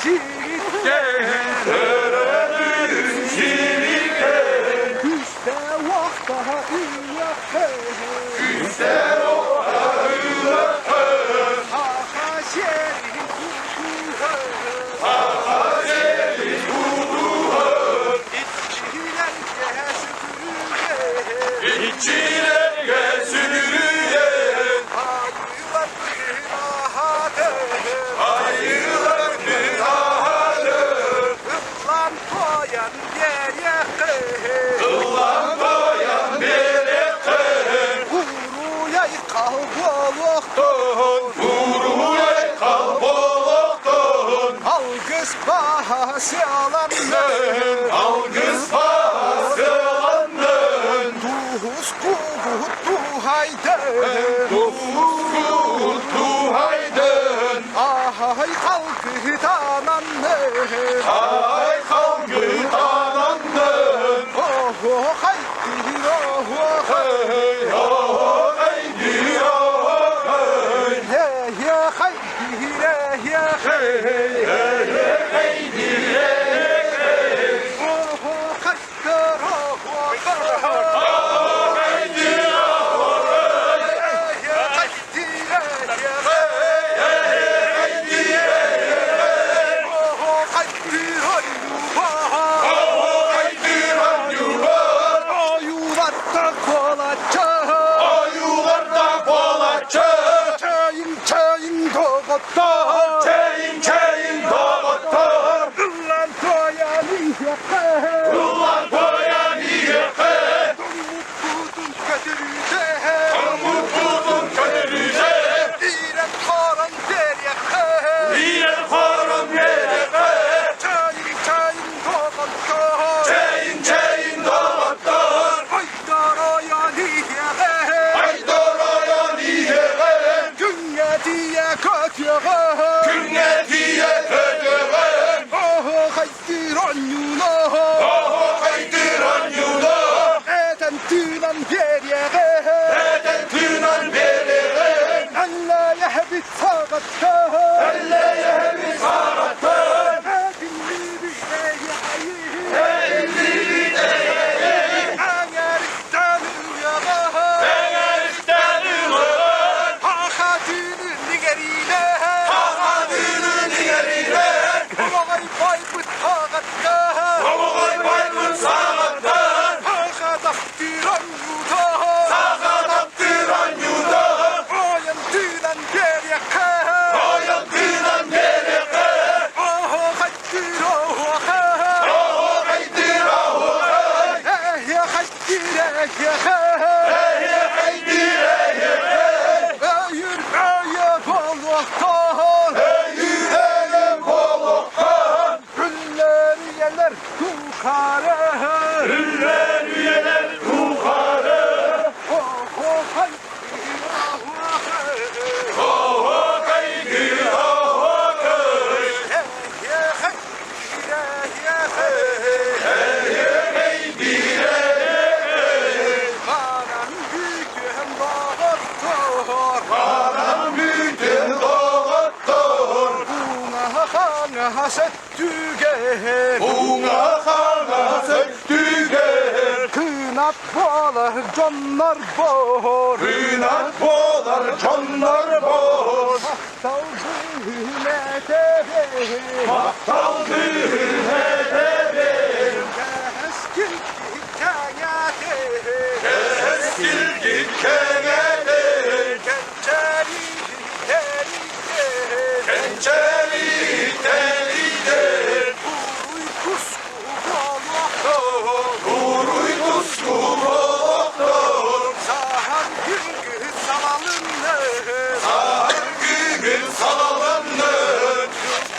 сириттэн Төрөөбүт сириттэн Күүстээх-уохтаах ыһыаххын Күүстээх-уохтаах ыһыаххын Саха сирин тутуһан Саха сирин тутуһан Иччилэргэ сүгүрүйэн Иччилэргэ сүгүрүйэн Айыыларгын аһатын Айыыларгын аһатын Ыллаан туойан биэриэххин Ыллаан туойан биэриэххин Уруй айхал буолуохтун Уруй айхал буолуохтун Алгыс бааһа сыаланнын Алгыс бааһа сыаланнын Туус кугут туһайдын Туус кугут туһайдын Аһай халгытананнын Ай халгытананнын Оһо хайдыр оһо Хэй оһо хайдыр оһо хэй Хэ хайдыр хэ Хэй хэй хайдыр хэй Оһо хайдыр оһо Оһо хайдыр оһо хай Иирэн-хааран биэриэххэ Иирэн-хааран биэриэххэ Чэйин-чэйин доҕоттоор Чэйин-чэйин доҕоттоор Айдарайан иһиэҕэ Айдарайан иһиэҕэ Күҥҥэ тиийэ көтүөҕэ Күҥҥэ тиийэ көтүөҕэ Оһуохайдыыр оонньууну Оһуохайдыыр оонньууну Этэн тыынан биэриэҕэ Этэн тыынан биэриэҕэ Эллэйэһэбит саҕаттан Эллэйэһэбит саҕаттан Этиллибит Этиллибит эйэйэй Эҥэриттэн ылыаҕа Эҥэриттэн ылыаҕа Саха түүнүн иҥэриилэ Саха түүнүн иҥэриилэ Оҕой байбыт саҕаттан Оҕой байбыт саҕаттан Саха таптыыр оонньуута Саха таптыыр оонньуута Ойон тыынан биэриэххэ Ойон тыынан биэриэххэ Оһуохайдыыр оһуохай Оһуохайдыыр оһуохай Эһиэхэйдиир эһиэхэй Эһиэхэйдиир эһиэхэй Өйүр өйө буолуохтун Өйүр өйө буолуохтун Күллэр үйэлэр тухары Күллэр үйэлэр тухары Оһуохай Оһуохайдыыр оһуохай Эһиэхэйдиир эһиэхэй Баран бүтүөн доҕоттор Баран бүтүн доҕоттор Уҥа-хаҥас өттүгэр Уҥа-хаҥас өттүгэр Кынат буолар дьоннор боор Кынат буолар дьоннор боор Махтал быһыынэтэбин Махтал быһыынэтэбин Кэскил кэҥэтин Кэскилгит кэҥэтин Кэнчэри тэрийдин Кэнчэри тэрийдин Уруй туску буолуохтун Уруй туску буолуохтун Саһар күнгү салалыннын Саргыгын салаланнын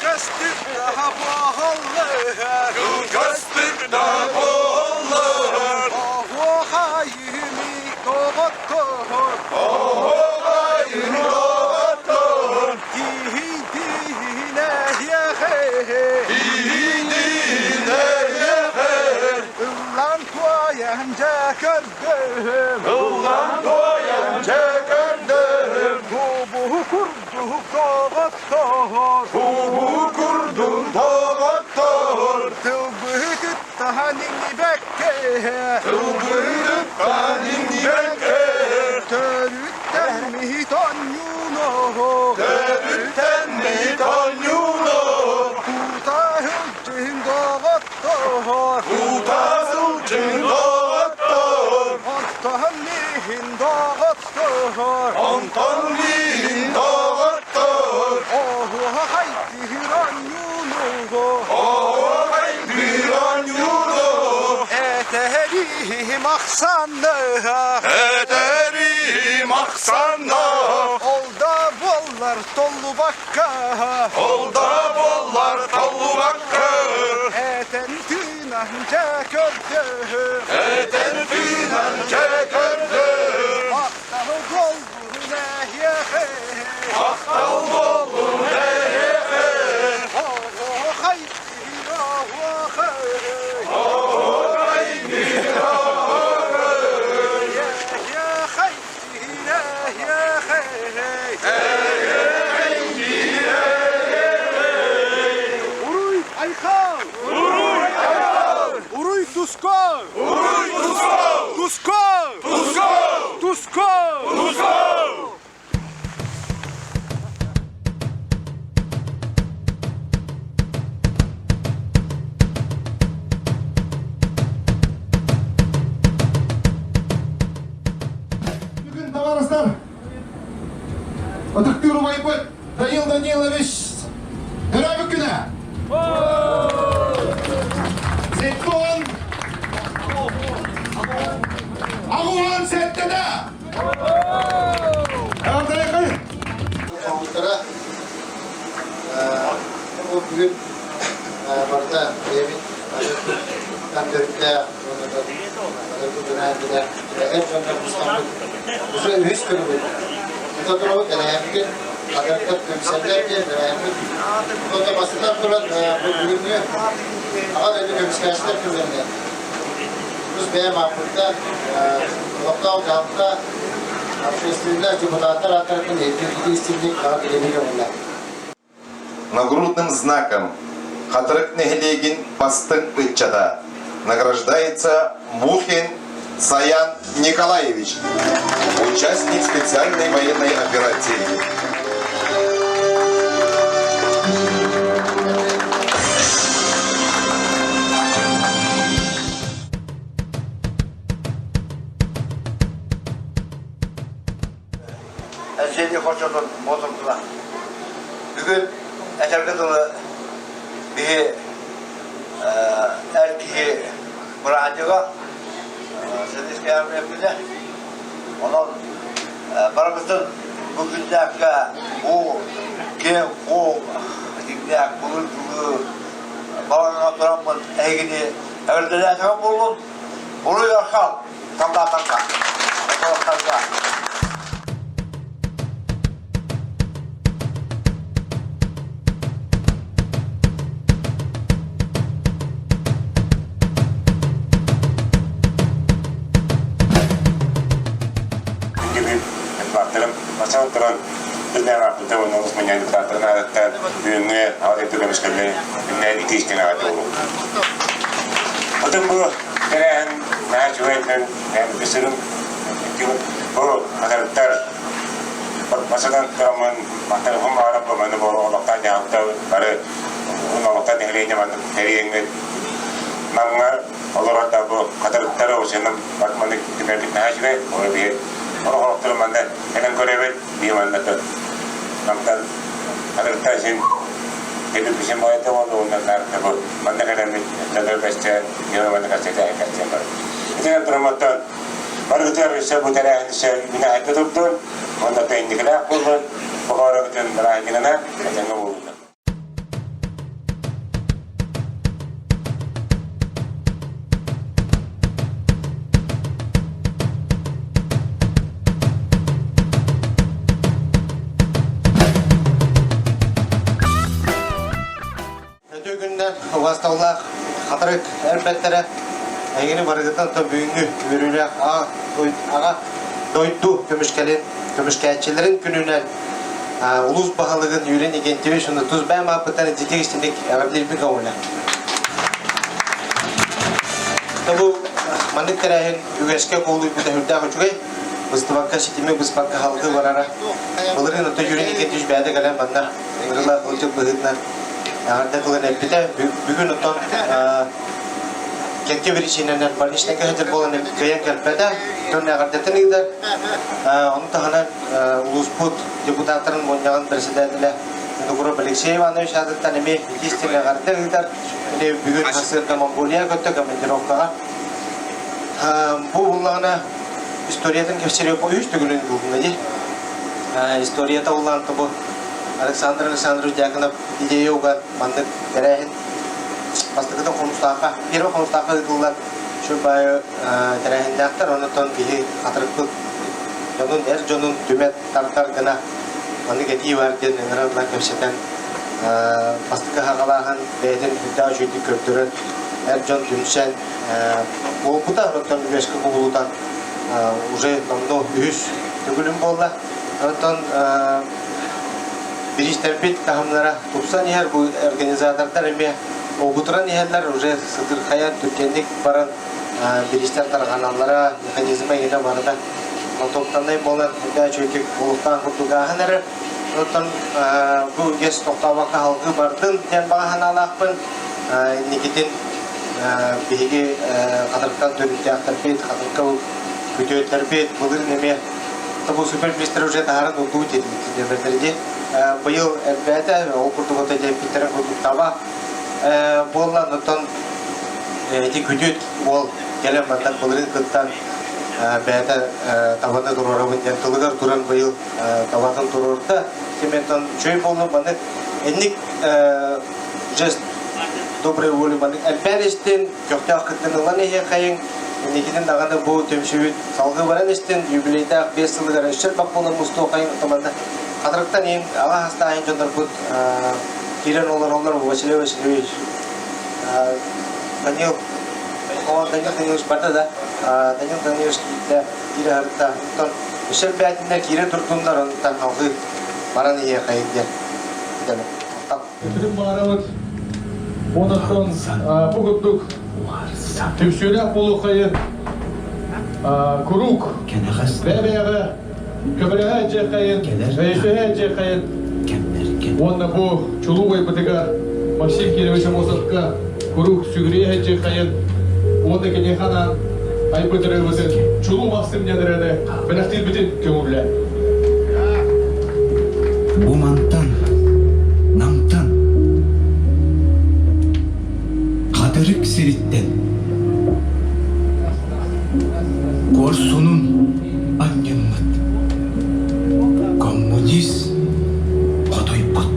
Кылгастык да буоллар Кылгастык да буоллар Оһуохайыми доҕоттор Оһуохайын доҕоттор Тиһий-тиһинэһиэхэ Тиһий-тиһинэһиэхэ Ыллаан туойан дьэ көрдөһүм Ыллаан туойан дьэ көрдөһүм Тубуһу курдук доҕоттор Тубу курдук. Тылбытыттан иҥнибэккэ Төрүттэммит оонньууну Төрүттэммит оонньууну Тута сылдьыһын доҕоттоор Тута сылдьыҥ доҕоттоор Онтон миһин доҕоттоор Онтон миһин доҕоттоор Оһуохай тиһир оонньууну Оһуохай тиһир оонньууну Этэриим ахсанныга Этэриим ахсанна Ол да буоллар толлубакка Ол да буоллар толлубакка Этэн тыынан дьэ көрдөһө Этэн тыынан дьэ көрдөһө Махтал буоллун эһиэхэ Махтал буоллун эһиэхэ Оһуохай оһуохай Оһуохай Эһиэхэй Уруй Айхал! Уруй Айхал! Уруй Туско! Уруй Туско! Туско! Туско! Туско! Туско! Бүгүн табаарыстар, ытыктыыр убайбыт Данил Данилович төрөөбүт күнэ! Сеттон аҕуһан сэттэтэ! Эҕэрдэлэххин! Хомуттара бу бүгүн барыта бэйэбит төрүттээх эр дьоннор мустаммыт уже үһүс көрүбүт. Тута турабыт элэһэммитин адырыктар көмүсэллэр диэн элэһэммит. Тута бастатан туран бу бүгүҥҥү аҕа дойду көмүскээччилэр күннэринэн тус бэйэм ааппыттан олохтоох дьаһалта общественнай депутаттар ааттарыттан иһиттик истинник аҕа билэбин көҥүллээх. Нагрудным знаком Хатырык нэһилиэгин бастыҥ ыччата награждается Мухин Саян Николаевич, участник специальной военной операции. Сeni хочотун ботурдула. Бүгүн этэргэ дылы биһи эр киһи бырааһынньыга Советская армия күнэ. Онон барыбытын бу күннээххэ уу киэҥ куоҥ дьиҥнээх былыр-былыр балаҕаҥҥа тураммын эһигини эҕэрдэлээтэҕим буоллун. Уруй архал! Солдаттарга! Солдаттарга! Күндүгүн депутаттарым басан туран Билнээн уонна улус мунньан депутаттарын аатыттан бүгүҥҥү аҕа дойду көмүскэллэрин күннээн итии истиҥ аҕата буолуҥ. Отон бу тэрээһин наһаа үчүгэй күн, бэсирим бу хатырыктар басынан тураммын махталым баҕарап бу буолу олохтоох дьаһалта бары олохтоох нэһилиэнньэ маннык тэрийэҥҥит Намҥа олорор да бу хатырыктары осенным маннык түмэрбит наһаа үчүгэй ол биһи олох манна кэлэн көрөбүт биһи манна намтан хатырыктар син кэлин бисим байта болду оннан нарта бу манна кэлэммит дадыр кэсте йо манна кэсте кэсте бар итинэн тураматтан барыгытыгар өссө бу тэрээһин минаһайда турдун онно тэйникилээх буоллун баҕарабытын бырааһынньыгына этэҥҥэ буоллун. Өтүү күннэр убасталлаах хатырык эрбэттэрэ эйигини барыгытан то бүгүҥҥү үөрүүлээх аҕа дойду көмүскэлин көмүскээччилэрин күнүнэн улуус баһылыгын Юрий Никентьевич уонна тус бэйэм ааппыттан ититик истинник эҕэрдэлиирбин көҥүлэ. Бу Маннык тэрээһин үгэскэ кубулуйбута сүрдээх үчүгэй. Быстыбакка, ситими быспакка халгыы барара. Былырыын отто Юрий Никитич бэйэтэ кэлэн манна ыҥырыылаах ыалдьыт быһыытынан эҕэрдэ тылын эппитэ. Бүгүн оттон кэккэ биричиинэнэн больничнайга сылдьар буолан кыайан кэлбэтэ. Дьон эҕэрдэтин ыытар. Ону таһынан улууспут депутаттарын мунньаҕын председателэ Винокуров Алексей Иванович аатыттан эмиэ итии эҕэрдэ ыытар. Ини бүгүн сарсыарда Монголия көттө командировкаҕа. Бу буллаҕына историятын кэпсириэ үс төгүлүн булгуна дии. Историята улаан бу Александр Александрович Дьяконов идея уган маннык тэрээһин бастакытын Хомустаахха, первый Хомустаахха ыытыллар сүр баайы тэрээһиннээхтэр, оннуттан киһи хатырыкпыт дьонун, эр дьонун түмэт тардар гына маннык этии бар диэн ыҥыран ылан кэпсэтэн бастакы хаҕалааһын бэйэтин үрдээх үчүгэйдик көрдөрөн эр дьон түмсэн буолбута оттон үөскэ кубулутан уже номнуо үһүс төгүлүм буолла оттон бириистэрбит таһымнара тупсан иһэр бу организатордар эмиэ уопутуран иһэллэр уже сытырхайан түргэнник баран бириистэр тарҕаналлара механизма иһинэ барыта Топтаннай буолан үрдээ үчүгэйдик булуктаан курдук ааһан эрэр. Оттон бу үгэс тохтообокко салгыы бардын диэн баҕа санаалаахпын. Инникитин биһиги Хатырыктан төрүттээхтэрбит, Хатырыкка күтүөттэрбит былырыын эмиэ бу супермистер уже таһааран урдуу диэтилэр Быйыл элбээтэ, ол курдук ото диэппиттэрин курдук таба буолла. Оттон ити күтүөт уол кэлэн манна былырыын кыттан бэйэтэ табаны туруорабын диэн тылыгар туран быйыл табатын туруорда. Киментон үчүгэй буоллун маннык инник жест доброй воли маннык элбээн истин, көхтөөх кыттын ылан иһиэхэйиҥ, инникитин даҕаны бу түмсүүбүт салгыы баран истин, юбилейдаах 5 сылыгар өссө элбэх буолан мустуохайыҥ, манна Хатырыктан иһин аҕа хастааһын дьоннорбут киирэн олороллор Василий Васильевич, Данил О, Данил Данилович барда да, Данил Данилович киирдэ, киирэ сырытта. Онтон өссө элбээтиннэр киирэ турдуннар, онтон алгыы баран иһиэхэйин диэн этэмин. Бүтүн баарабыт онтон бу курдук түмсүүлээх буолуоххайын куруук бэйэ-бэйэҕэ көмөлөһө дьиэхэйин, өйөсүһэ дьиэхэйин уонна бу чулуу убайбытыгар Максим Кирович Амосовка куруук сүгүрүйэ дьиэхэйин уонна киниэхэ анаан айбыт ырыабытын Чулуу Максим диэн ырыаны бэлэхтиирбитин көҥүллээ. Бу мантан, намтан, хатырык сириттэн, куорсунун анньыммыт коммунист хотойбут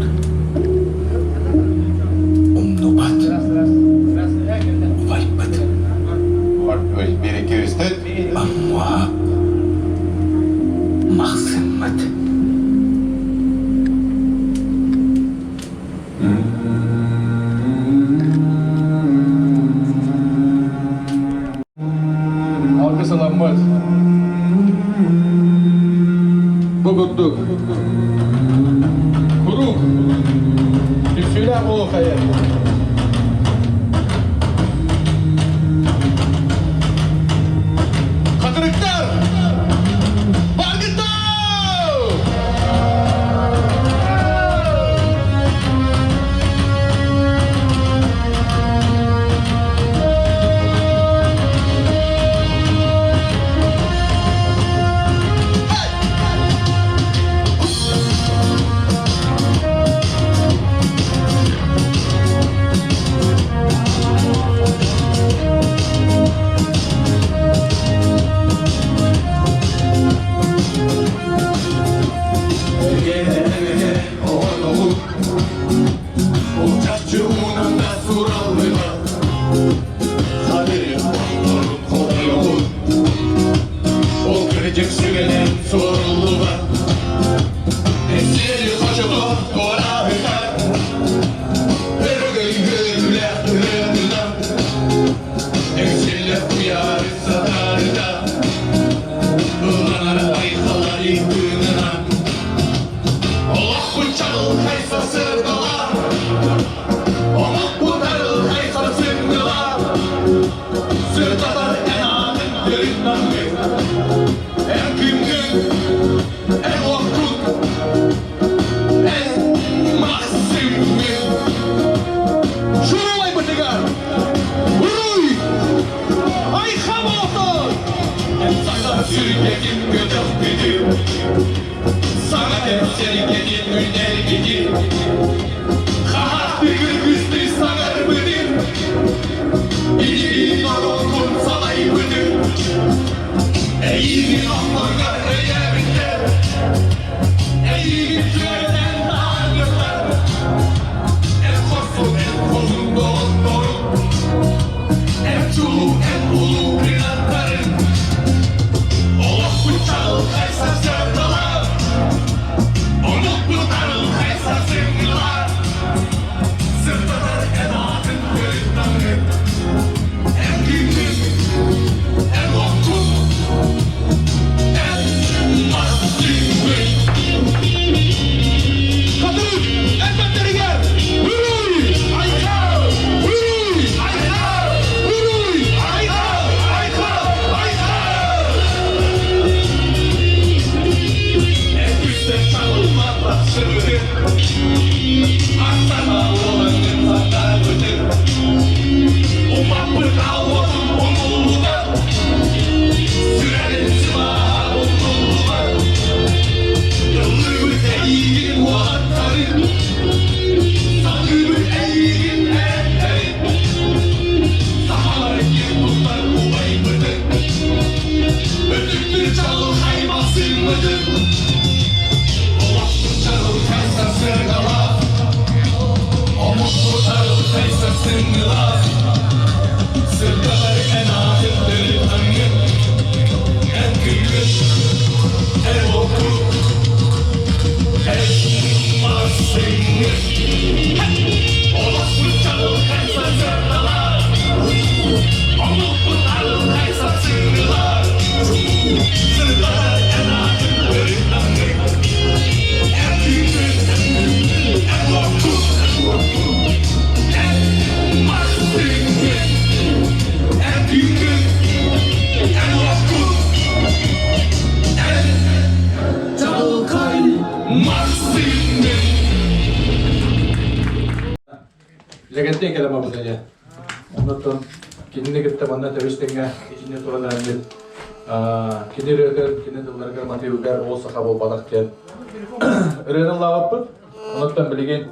умнубат убайбыт Аммуһа Махсыммыт. Алгыс ыламмыт. Бу курдук. Куруук. Түмсүүлээх буолуоххайын. Хатырыктар! Баргыттау! Дьоно-сэргэтин үүнэргитин, хаһаахтыы кыргыстыы саҥарбытын, илии норуоккун салайбытын, эйиигин охторгор өйөөбүттэр, эйиигин күөрэтэн таһаарбыттар, эн хорсун, эн хоһун доҕотторуҥ, эн чулуу, эн улуу кынаттарыҥ, олохпут чаҕылхай сарсыардалар, омукпут арылхай сарсыҥҥылар, сырдатар эн аатын төрүт эн күҥҥүн, эн уоккун, эн мас күҥҥүн. Хатырык элбэттэригэр Уруй! Айхал! Уруй! Айхал! Уруй! Айхал! Айхал! Айхал! Эн чалылмат тахсыбытын, Астана уоланын сатаабытын, Умаппыт ауатын умуллубат, Сүрэрин сылааһа умнуллубат, Ыллыыбыт эйиигин уолаттарын, Саныыбыт эйиигин эрэттэрин, Сахалар киэн туттар убайбытын, Өтүктүр чаҕылхай махсыыммытын, Олохпут чаҕылхай сарсыаргалаах, Омукпут арылхай сарсыҥҥылаах, Сырдатар эн аатын төрүт таҥҥын, Эн күҥҥүн, эн уоккун, эн махсыҥҥын. Олохпут чаҕылхай сарсыардалаах, Омукпут арылхай сарсыҥҥылаах, Сырдатар эн аатын төрүт таҥҥын, Эн күҥҥүн, эн уоккун, эн махсыҥҥын. Эн күҥҥүн, эн уоккун, эн чаҕылхай махсыҥҥын. Лэгэнтэй кэлэн барбыта дьэ. Оннуттан кинини кытта манна тэбис-тэҥҥэ итиннэ туран эрэбит. Кини ырыатын, кини тылларыгар, матыыбыгар ол саха буолбатах диэн ырыаны ыллаабыппыт. Онуттан билигин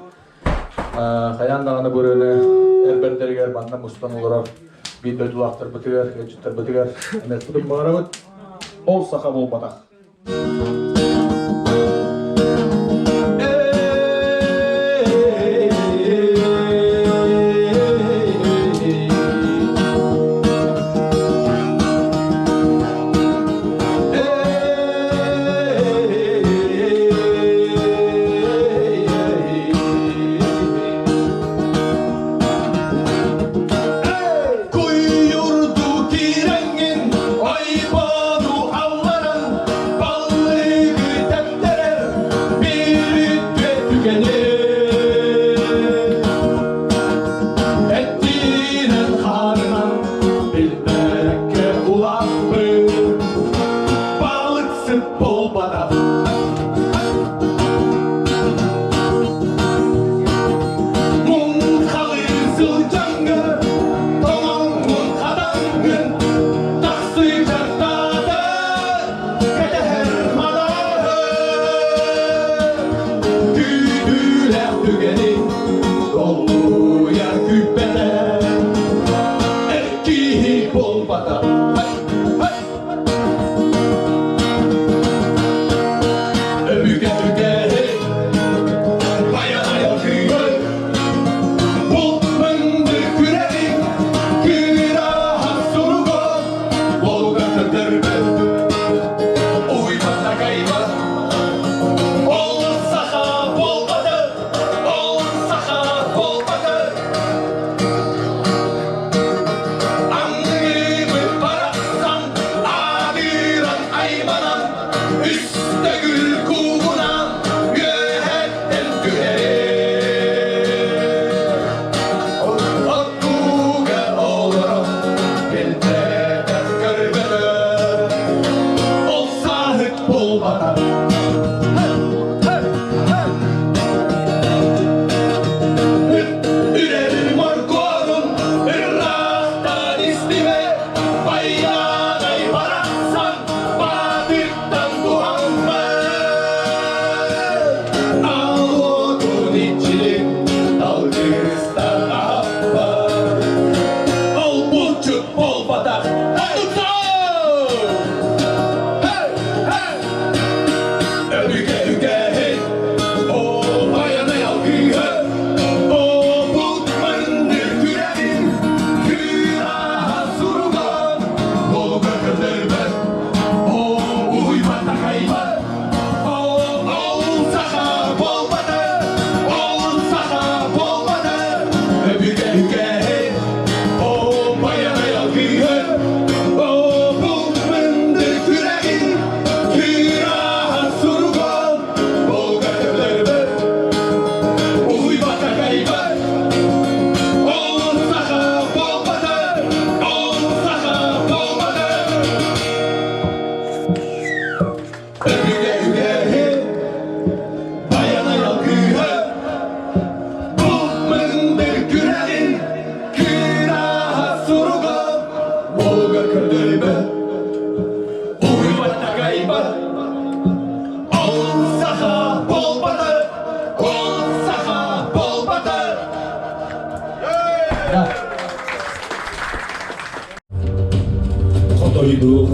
хайаан даҕаны бу ырыаны эр бэрдэригэр манна мустан олорор биир дойдулаахтарбытыгар, ыалдьыттарбытыгар эмиэхпитин баҕарабыт. Ол саха буолбатах. Куйурду киирэҥҥин ойбону алларан баллыгы тэптэрэр биир үтүө түгэни эттиинэн хаарынан билбэккэ улааппыт балыксыт буолбатах. Муҥхалыы сылдьаҥҥын, тоҥоҥҥун хатаҥҥын, тахсыы дьартаата, кэтэһэр манаһы. Түүтүү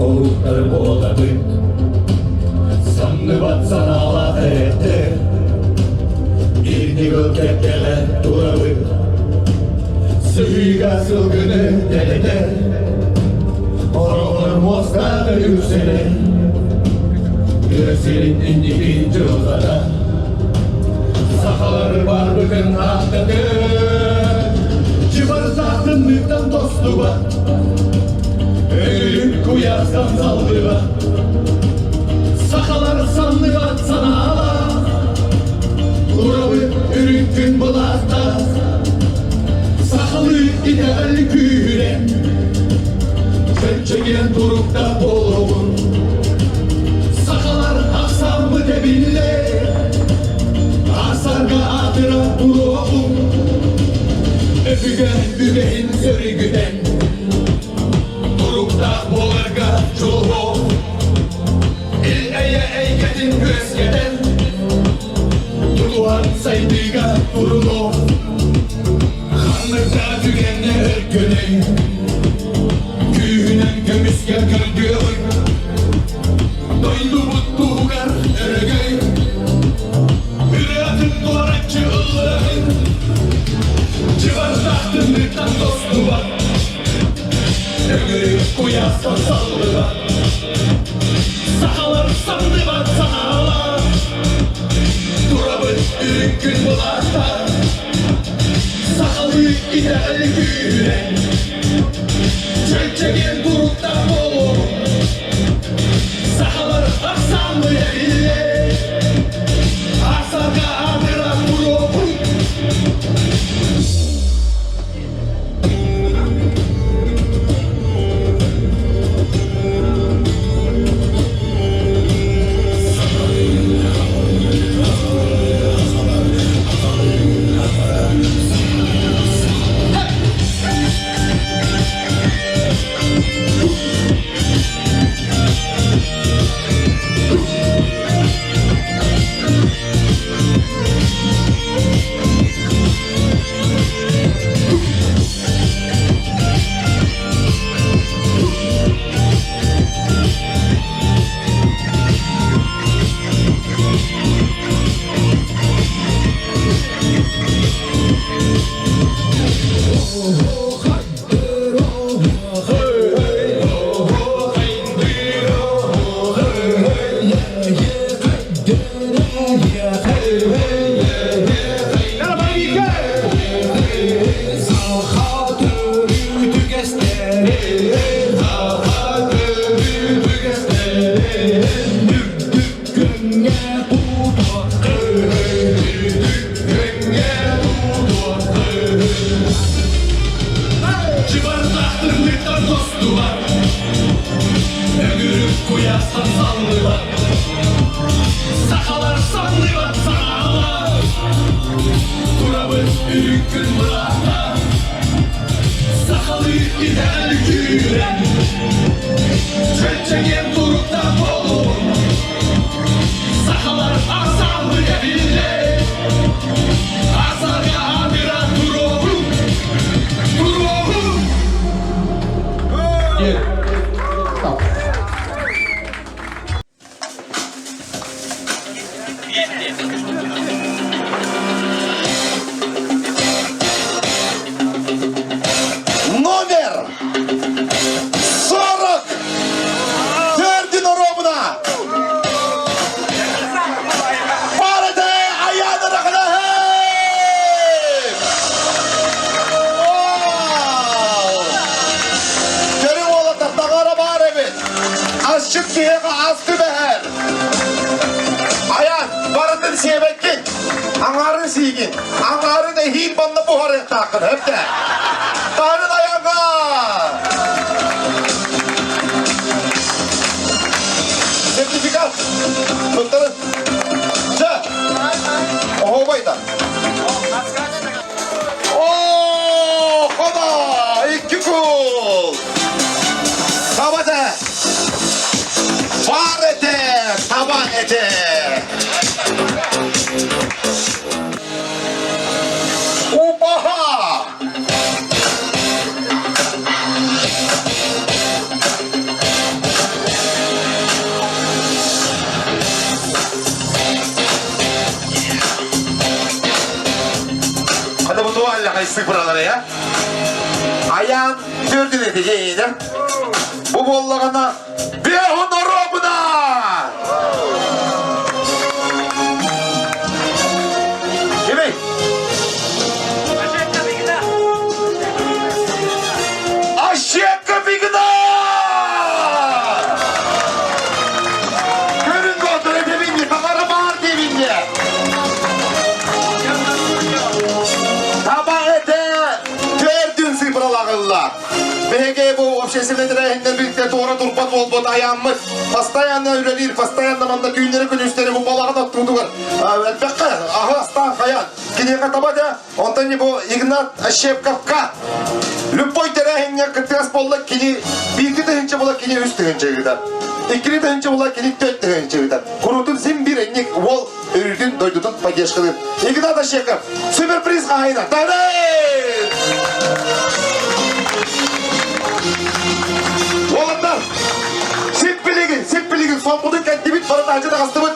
Олуктары буолабыт Самныбат санаалаах эрэттэр Ирдигыл кэккэҕэ турабыт Сыһыыга сылгыны дэлэтэр Хороҕор муостаах үксэлэр Тыа сирин инники дьылҕата Сахалар барбытын ааттатыр Чыбардаах тымныыттан тостубат Өҥүрүк куйаастан саллыбат Сахалар санныбат санаалаах Турабыт үрүҥ күн былаастаах Сахалыы итэҕэл күүһүрэн Чэччэгиэн турукта буолуоҕун Сахалар ахсааммыт эбиллэр Аасарга аатыра туруоҕун Өбүгэ үгэһин сөргүтэн Туруктаах буоларга дьулуһуох Ил-эйэ эйгэтин үөскэтэн Тутуһан сайдыыга турунуох Ханнык да түгэҥҥэ өркөнүй Күүһүнэн көмүскэ көрдүөҕүҥ Дойдубут туһугар өрөгөй Ырыатын туораччы ыллыаҕыҥ Чыбардаах тымныыттан тостубат Өҥүрүк куйаастан саллыбат Сахалар самныбат санаалаах Турабыт үрүҥ күн былаастаах Сахалыы итэҕэл күүһүрэн Чэччэгиэн туруктаах буолуоҕуҥ Сахалар ахсаанны эбиллэр Аасарга аатыра туруоҕуҥ Чыбардахтырмыттан тостубат Өҥүрүк куйаастан саллыбат Сахалар самныбат санаалар Турабыт үрүҥ күн быраата Сахалыы итэҕэл күүрэн Чэччэгиэн туруктаах буолуоҕуҥ Сахалар ахсааннык эбиллэр Асарга аатыра туруоҕуҥ Туруоҕуҥ Номер 40! Төрдүн оруобуна! Парады Аяна Рахлахев! Көрүҥ уолаттар таҥара баар эбит. Асчыт киһиэхэ ас түбэһэр. Айан, барытын сиэбэккин. Аҥаарын сиигин. Аҥаарын эһиил манна буһарыахтааххын, өптө. Таһарын айаҥҥа! Сертификат. Туттарын. Чэ. Оһуобайда. О, хоба! Икки кул! Таба этэ! Бар этэ! Таба этэ! Убаһа! Бэртээхэй сыпыралары, я. Аян төрдүн этиже Бу буоллаҕына Бехун оруобуна! Кимий? Ащекка бигна! Көрүн доҕор этэбинни, таҥара баар диэбинни. Таба этэ төрдүн сыпыралаҕылла. Биһиги бу общественный тэрээһиннэр биирдэ туора турбат буолбут айааммыт постоянно үлэлиир, постоянно манна түүннэри күнүстэри бу балаҕан оттуутугар элбэххэ аһы астаан хайаан киниэхэ таба да онтон не бу Игнат Ощепковка любой тэрээһиҥҥэ кыттыгас буолла кини биирги тыһыынча була кини үс тыһыынча ыытар иккини тыһыынча була кини төрт тыһыынча ыытар куруутун син биир энник уол өрүүтүн дойдутун поддержкалыыр Игнат Ощепков суперприз хаһайына Тадей! Уолаттар, сип билигин, сип билигин соппутун кэттибит, барытаачы таҕыстыбыт.